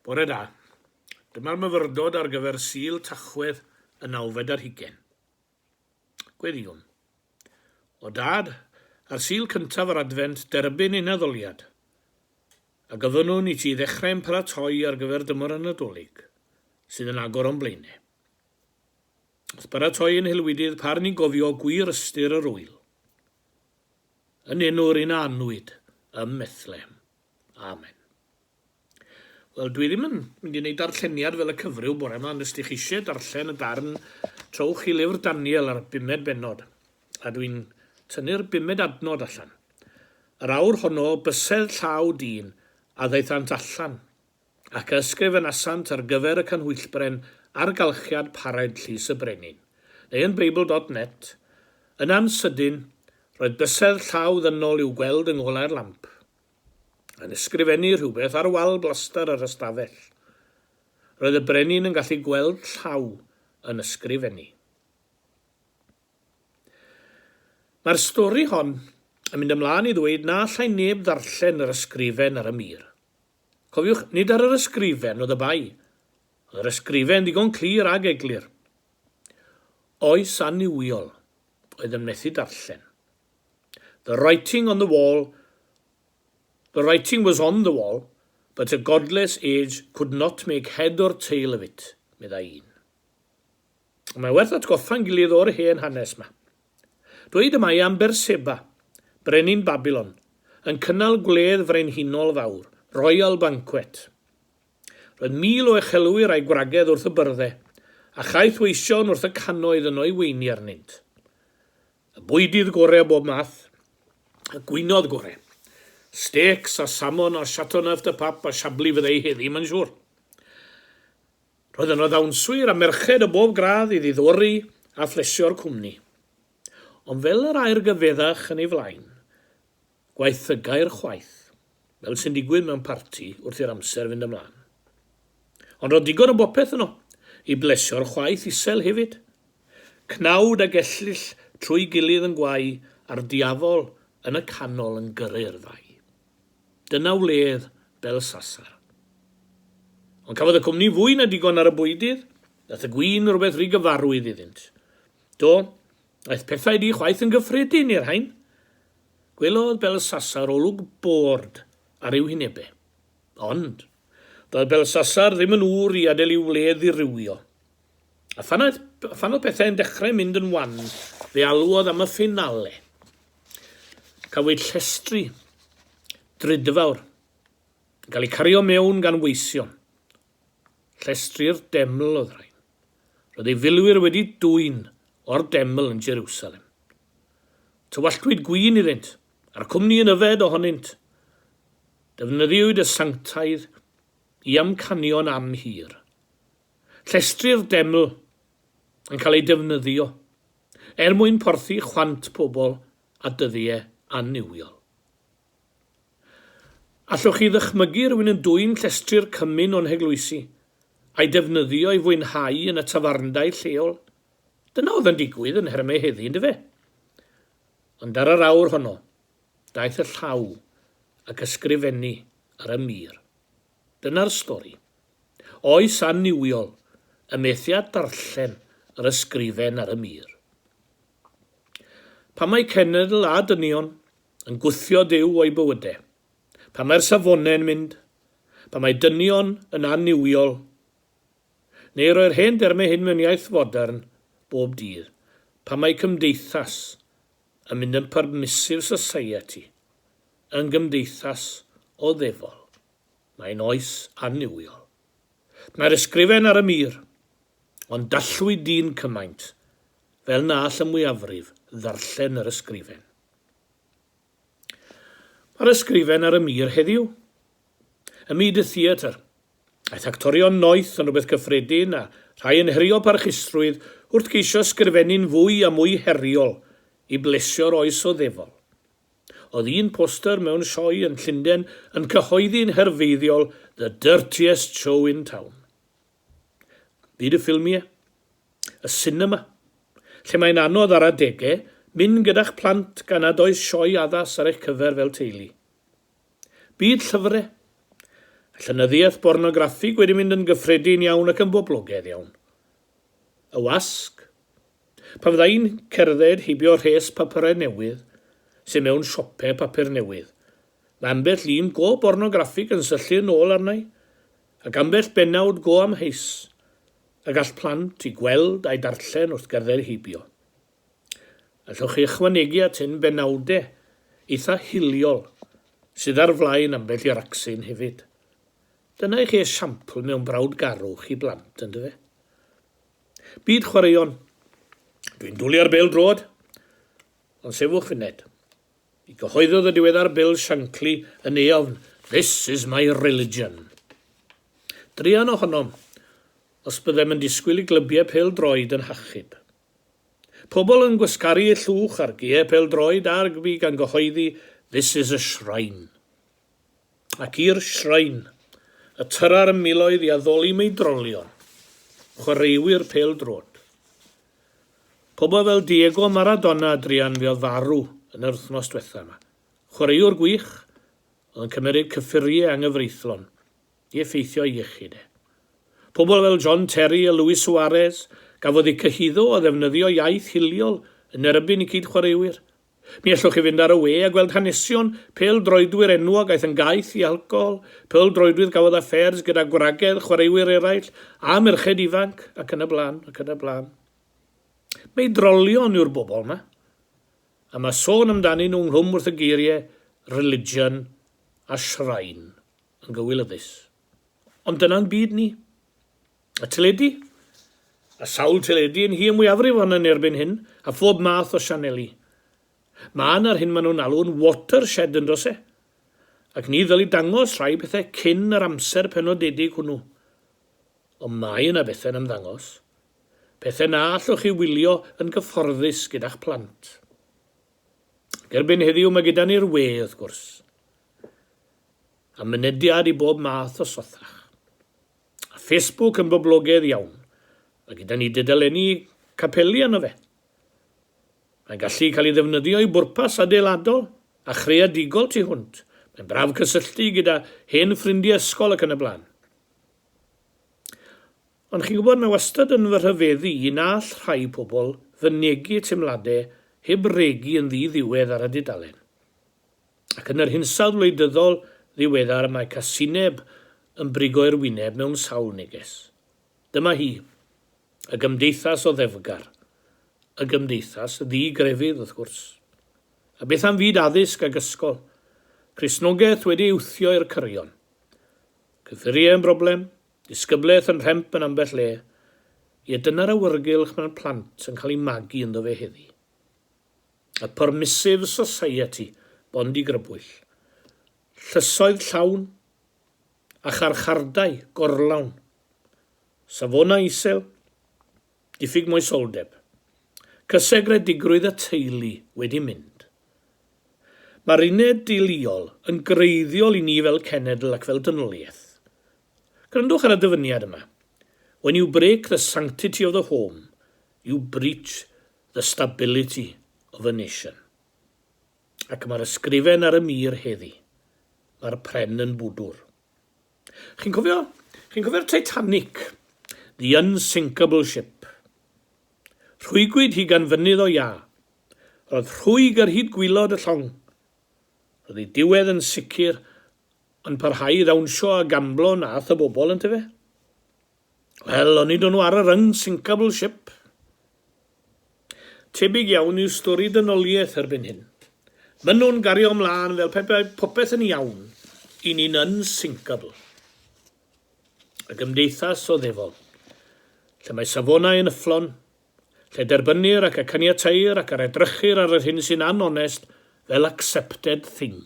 Bore da. Dyma'r myfyrdod ar gyfer Sul Tachwedd y nawfed ar hugain. Gweddïwn. O Dad, ar Sul cyntaf yr Adfent derbyn ein addoliad, a gofynnwn i ti ddechrau'n paratoi ar gyfer dymor y Nadolig, sydd yn agor o'n blaenau. Wrth baratoi ein helwydydd par ni'n gofio gwir ystyr yr ŵyl. Yn enw'r un a anwyd ym Methlehem. Amen. Wel, dwi ddim yn mynd i wneud darlleniad fel y cyfryw bore yma, ond os ydych chi eisiau darllen y darn, trowch i lyfr Daniel ar y bumed bennod, a dwi'n tynnu'r bumed adnod allan. Yr awr honno, bysedd llaw dyn a ddaethant allan, ac a ysgrifenasant ar gyfer y canhwyllbren ar galchiad pared llys y brenin. Neu yn Beibl dot net, Yna'n sydyn, roedd bysedd llaw ddynol i'w gweld yng ngolau'r lamp. Yn ysgrifennu rhywbeth ar wal blastar yr ystafell. Roedd y brenin yn gallu gweld llaw yn ysgrifennu. Mae'r stori hon yn mynd ymlaen i ddweud na allai neb ddarllen yr ysgrifen ar y mur. Cofiwch, nid ar yr ysgrifen oedd y bai. Oedd yr ysgrifen ddigon clir ag eglur. Oes annuwiol oedd yn methu darllen. The writing on the wall The writing was on the wall, but a godless age could not make head or tail of it, meddai un. Ond mae werth atgoffa'n gilydd o'r hen hanes 'ma. Dweud y mae am Berseba, brenin Babilon, yn cynnal gwledd frenhinol fawr, royal banquet. Roedd 1,000 o echelwyr a'i gwragedd wrth y byrdde, a chaeth weision wrth y cannoedd yno i weini arnynt. Y bwydydd gore o bob math, y gwinodd gore. Steaks a salmon a Chateauneuf de Pape a Chablis fyddai heddi, mae'n siŵr. Roedd yno ddawnswyr a merched o bob gradd i ddiddori a phlesio'r cwmni. Ond fel yr aer gyfeddach yn ei flaen, Gwaethygai'r chwaith, fel sy'n digwydd mewn parti wrth i'r amser fynd ymlaen. Ond roedd digon o bopeth yno, i blesio'r chwaith isel hefyd. Cnawd a gellyll trwy gilydd yn gwau a'r diafol yn y canol yn gyrru'r ddau. Dyna wledd Belsasar. Ond cafodd y cwmni fwy na digon ar y bwydydd, daeth y gwin rhywbeth rhy gyfarwydd iddynt. Do, aeth pethau di chwaith yn gyffredin i'r rhain. Gwelodd Belsasar olwg bôrd ar ei wynebe. Ond, doedd Belsasar ddim yn ŵr i adael i'w wledd ddirywio. A phan oedd, phan oedd pethau yn dechrau mynd yn wan, fe alwodd am y finale. Cafwyd llestri drudfawr yn cael eu cario mewn gan weision. Llestri'r deml oedd rhain. Roedd ei filwyr wedi dwyn o'r deml yn Jerusalem. Tywalltwyd gwin iddynt, a'r cwmni yn yfed ohonynt. Defnyddiwyd y sanctaidd i amcanion am hir. Llestri'r deml yn cael ei defnyddio er mwyn porthi chwant pobl a dyddiau annuwiol. Allwch chi ddychmygu rhywun yn dwyn llestri'r cymun o'n heglwysi, a'i defnyddio i fwynhau yn y tafarndai lleol? Dyna oedd yn digwydd yn nhermau heddi, yndyfe? Ond ar yr awr honno, daeth y llaw ac ysgrifennu ar y mur. Dyna'r stori. Oes annuwiol, y methu â darllen yr ysgrifen ar y mur. Pan mae cenedl a dynion yn gwthio Duw o'i bywydau, pan mae'r safonau'n mynd, pan mae dynion yn annuwiol, neu roi'r hen dermau hyn mewn iaith fodern, bob dydd, pan mae cymdeithas yn mynd yn permissive society, yn gymdeithas oddefol, mae'n oes annuwiol. Mae'r ysgrifen ar y mur, ond dallwyd dyn cymaint fel na all y mwyafrif ddarllen yr ysgrifen. Mae'r ysgrifen ar y mur heddiw. Ym myd y theatr, aeth actorion noeth yn rhywbeth cyffredin a rhai yn herio parchusrwydd wrth geisio ysgrifennu'n fwy a mwy heriol i blesio'r oes oddefol. Oedd un poster mewn sioe yn Llundain yn cyhoeddi'n herfeiddiol The Dirtiest Show in Town. Byd y ffilmiau, y sinema, lle mae'n anodd ar adegau mynd gyda'ch plant gan nad oes sioe addas ar eich cyfer fel teulu. Byd llyfrau. A llenyddiaeth bornograffig wedi mynd yn gyffredin iawn ac yn boblogaidd iawn. Y wasg. Pan fydda i'n cerdded heibio rhes papurau newydd sydd mewn siopau papur newydd, mae ambell lun go bornograffig yn syllu yn ôl arna i, ac ambell bennawd go amheus y gall plant ei gweld a'i darllen wrth gerdded heibio. Allwch chi ychwanegu at hyn benawdau eitha hiliol sydd ar flaen ambell i racsin hefyd. Dyna i chi esiampl mewn brawdgarwch i blant, yndyfe? Byd chwaraeon. Dwi'n dwlu ar bêl-droed, ond sefwch funed. Mi gyhoeddodd y diweddar Bill Shankly yn eofn, This is my religion. Druan ohonom, os byddem yn disgwyl i glybiau pêl-droed yn hachub. Pobl yn gwasgaru eu llwch ar gaeau pêl-droed a rygbi gan gyhoeddi This is a shrine. Ac i'r shrine, y tyra'r miloedd i addoli meidrolion, chwaraewyr pêl-droed. Pobl fel Diego Maradona druan fuodd farw yn yr wythnos dwetha yma. Chwaraewr gwych, oedd yn cymeryd cyffuriau anghyfreithlon i effeithio ei iechyd e. Pobl fel John Terry a Luis Suarez gafodd eu cyhuddo o ddefnyddio iaith hiliol yn erbyn eu cyd-chwaraewyr. Mi allwch chi fynd ar y we a gweld hanesion pêl-droedwyr enwog aeth yn gaeth i alcohol, pêl-droedwyr gafodd affairs gyda gwragedd chwaraewyr eraill a merched ifanc, ac yn y blaen, ac yn y blaen. Meidrolion yw'r bobl 'ma. A mae sôn amdanyn nhw ynghlwm wrth y geiriau religion a shrine yn gywilyddus. Ond dyna'n byd ni. Y teledu. A sawl teledu yn hi y mwyafrif ohonon ni erbyn hyn, a phob math o sianeli. Mae yna'r hyn maen nhw'n alw'n watershed yn does e? Ac ni ddylid dangos rhai pethau cyn yr amser penodedig hwnnw. Ond mae yna bethau'n ymddangos. Pethau na allwch chi wylio yn gyfforddus gyda'ch plant. Ac erbyn heddiw mae gyda ni'r we, wrth gwrs. A mynediad i bob math o sothach. A Facebook yn boblogaidd iawn. Mae gyda ni dudalenni capeli arno fe. Mae'n gallu cael ei ddefnyddio i bwrpas adeiladol a chreadigol tu hwnt. Mae'n braf cysylltu gyda hen ffrindiau ysgol ac yn y blaen. Ond chi'n gwybod, mae wastad yn fy rhyfeddu i na all rhai pobl fynegi teimladau heb regi yn ddi-ddiwedd ar y dudalen. Ac yn yr hinsawdd wleidyddol ddiweddar mae casineb yn brigo i'r wyneb mewn sawl neges. Dyma hi, y gymdeithas oddefgar. Y gymdeithas ddi-grefydd, wrth gwrs. A beth am fyd addysg ag ysgol? Cristnogaeth wedi ei wthio i'r cyrion. Cyffuriau yn broblem, disgyblaeth yn rhemp yn ambell le. Ie, dyna'r awyrgylch mae'r plant yn cael eu magu ynddo fe heddi. Y permissive society, bond i grybwyll. Llysoedd llawn a charchardai gorlawn. Safonau isel, diffyg moesoldeb. Cysegredigrwydd y teulu wedi mynd. Mae'r uned deuluol yn greiddiol i ni fel cenedl ac fel dynoliaeth. Gwrandwch ar y dyfyniad yma. When you break the sanctity of the home, you breach The Stability of a Nation. Ac mae'r ysgrifen ar y mur heddi. Mae'r pren yn bwdwr. Chi'n cofio, chi'n cofio'r Titanic? The Unsinkable Ship. Rhwygwyd hi gan fynydd o iâ. Roedd rhwyg ar hyd gwylod y llong. Roedd ei diwedd yn sicr, ond parhau i ddawnsio a gamblo nath y bobl, yntefe? Wel, onid o'n nhw ar yr unsinkable ship? Tebyg iawn yw stori dynoliaeth erbyn hyn. Maen nhw'n gario mlaen fel pe bai popeth yn iawn i ni'n unsinkable. Y gymdeithas oddefol, lle mae safonau yn yfflon, lle derbynnir ac y caniateir ac yr edrychir ar yr hyn sy'n anonest fel accepted thing.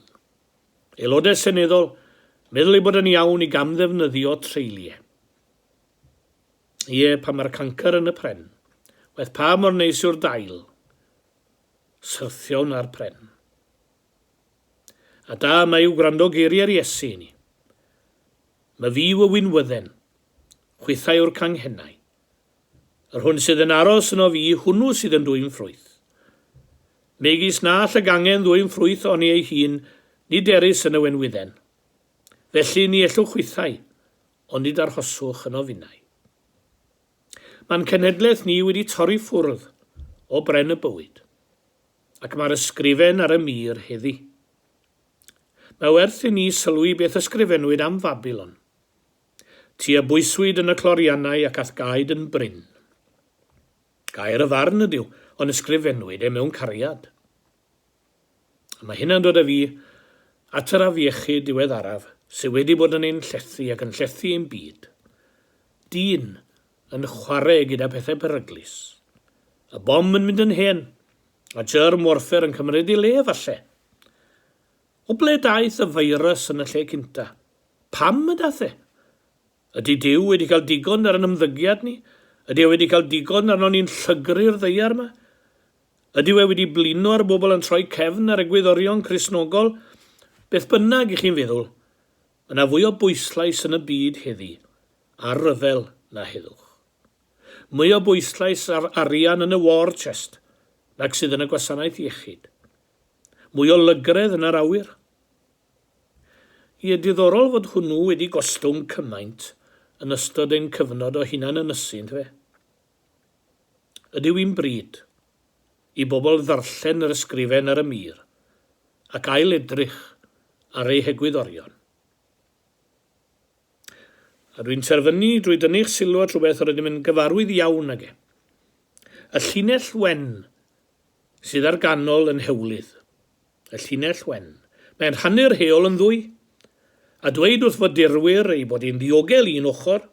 Aelodau Seneddol, meddwl ei bod yn iawn i gamddefnyddio treuliau. Ie, pan mae'r cancr yn y pren, waeth pa mor neis yw'r dail, syrthio wna'r pren. A da mae yw gwrando geiriau'r Iesu i ni. My fi yw y winwydden, chwithau yw'r canghennau. Yr hwn sydd yn aros yno fi, hwnnw sydd yn dwyn ffrwyth. Megis na all y gangen ddwyn ffrwyth oni ei hun, nid erys yn y wenwydden. Felly ni ellwch chwithau, onid arhoswch yno finnau. Mae'n cenhedlaeth ni wedi torri ffwrdd o bren y bywyd, ac mae'r ysgrifen ar y mur heddi. Mae werth i ni sylwi beth ysgrifennwyd am Fabilon. Ti a bwyswyd yn y cloriannau ac a'th gaed yn brin. Gair y farn ydyw, ond ysgrifennwyd e mewn cariad. A mae hynna'n dod â fi at yr afiechyd diweddaraf sydd wedi bod yn ein llethu ac yn llethu ein byd. Dyn yn chwarae gyda pethau peryglus. Y bom yn mynd yn hen, a germ warfare yn cymryd ei le, falle. O ble daeth y feirws yn y lle cynta? Pam y daeth e? Ydy Duw wedi cael digon ar ein ymddygiad ni? Ydy e wedi cael digon arnon ni'n llygru'r ddaear yma? Ydyw e wedi blino ar bobl yn troi cefn ar egwyddorion Cristnogol? Beth bynnag i chi'n feddwl, mae yna fwy o bwyslais yn y byd heddi ar ryfel na heddwch. Mwy o bwyslais ar arian yn y war chest nag sydd yn y gwasanaeth iechyd. Mwy o lygredd yn yr awyr. Ie, diddorol fod hwnnw wedi gostwng cymaint yn ystod ein cyfnod o hunan-ynysu, yndyfe? Ydyw hi'n bryd i bobl ddarllen yr ysgrifen ar y mur ac ail-edrych ar eu hegwyddorion? A dwi'n terfynu drwy dynnu'ch sylw at rhywbeth yr ydym yn gyfarwydd iawn ag e. Y llinell wen sydd ar ganol yn hewlydd. Y llinell wen. Mae'n rhannu'r heol yn ddwy. A dweud wrth fodurwyr ei bod hi'n ddiogel i un ochr.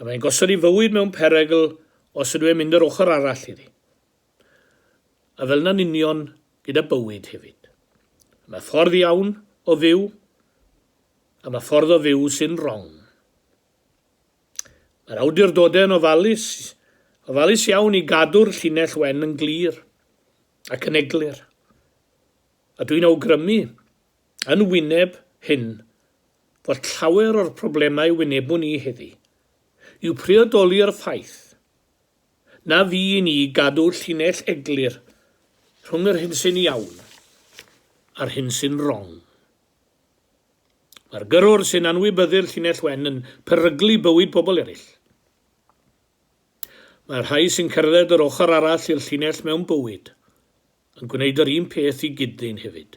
A mae'n gosod ei fywyd mewn perygl os ydw e'n mynd yr ochr arall iddi. A fel yna'n union gyda bywyd hefyd. Mae ffordd iawn o fyw, a mae ffordd o fyw sy'n wrong. Mae'r awdurdodau yn ofalus, ofalus iawn i gadw'r llinell wen yn glir ac yn eglur. A dwi'n awgrymu, yn wyneb hyn, fod llawer o'r problemau wynebwn ni heddi, yw priodoli'r ffaith na fu i ni gadw llinell eglur rhwng yr hyn sy'n iawn a'r hyn sy'n wrong. Mae'r gyrrwr sy'n anwybyddu'r llinell wen yn peryglu bywyd pobl eraill. Mae'r rhai sy'n cerdded yr ochr arall i'r llinell mewn bywyd yn gwneud yr un peth i gyd-ddyn hefyd.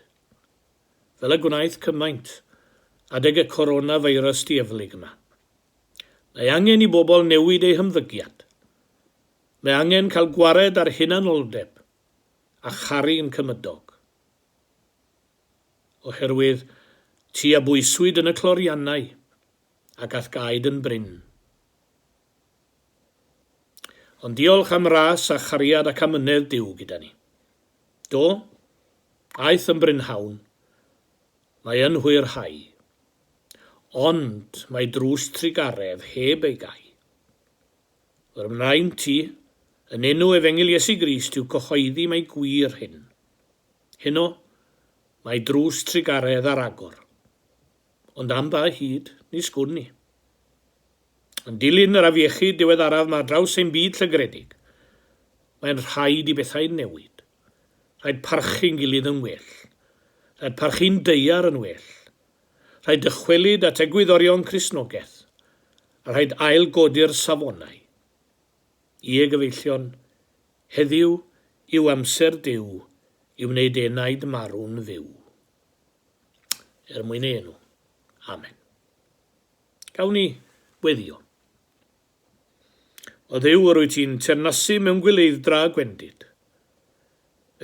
Fel y gwnaeth cymaint adeg y coronavirus dieflig yma. Mae angen i bobl newid eu hymddygiad. Mae angen cael gwared ar hunanoldeb a charu'n cymydog. Oherwydd ti a bwyswyd yn y cloriannau ac a'th gaed yn brin. Ond diolch am ras a chariad ac amynedd Duw gyda ni. Do, aeth yn brynhawn, mae yn hwyrhau. Ond mae drws trugaredd heb ei gau. Fy mraint i, yn enw Efengyl Iesu Grist, yw cyhoeddi mai gwir hyn. Heno, mae drws trugaredd ar agor. Ond am ba hyd, nis gwn i. Yn dilyn yr afiechyd diweddaraf 'ma ar draws ein byd llygredig, mae'n rhaid i bethau newid. Rhaid parchu'n gilydd yn well. Rhaid parchu'n daear yn well. Rhaid dychwelyd at egwyddorion Cristnogaeth, a rhaid ail-godi'r safonau. Ie, gyfeillion, heddiw yw amser Duw i wneud enaid marw'n fyw. Er mwyn ei enw. Amen. Gawn ni weddio. O Dduw, yr wyt ti'n teyrnasu mewn gwyleidd-dra a gwendid.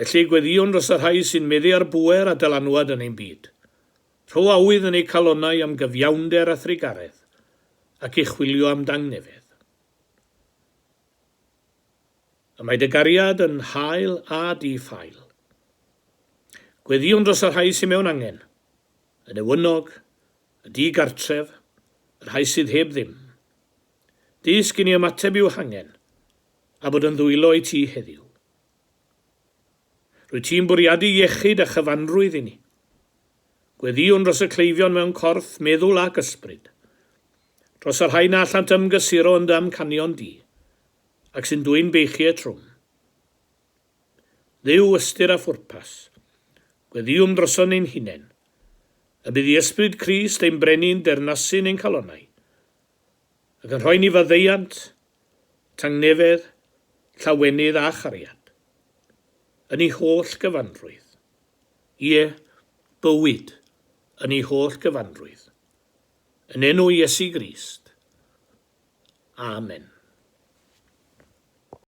Felly, gweddïwn dros y rhai sy'n meddu ar bŵer a dylanwad yn ein byd. Rho awydd yn eu calonnau am gyfiawnder a thrugaredd, ac i chwilio am dangnefedd. Y mae dy gariad yn hael a di-ffael. Gweddïwn dros y rhai sydd mewn angen, y newynog, y di-gartref, y rhai sydd heb ddim. Dysg i ni ymateb i'w hangen, a bod yn ddwylo i ti heddiw. Rwyt ti'n bwriadu iechyd a chyfanrwydd i ni. Gweddïwn dros y cleifion mewn corff, meddwl ac ysbryd. Dros y rhai na allant ymgysuro yn dy amcanion di, ac sy'n dwyn beichiau trwm. Dduw ystyr a phwrpas. Gweddïwn droson ein hunain. Y bydd i Ysbryd Crist ein Brenin dernasu yn ein calonnau, ac yn rhoi ni faddeuant, tangnefedd, llawenydd a chariad, yn ei holl gyfanrwydd. Ie, bywyd yn ei holl gyfanrwydd. Yn enw Iesu Grist. Amen.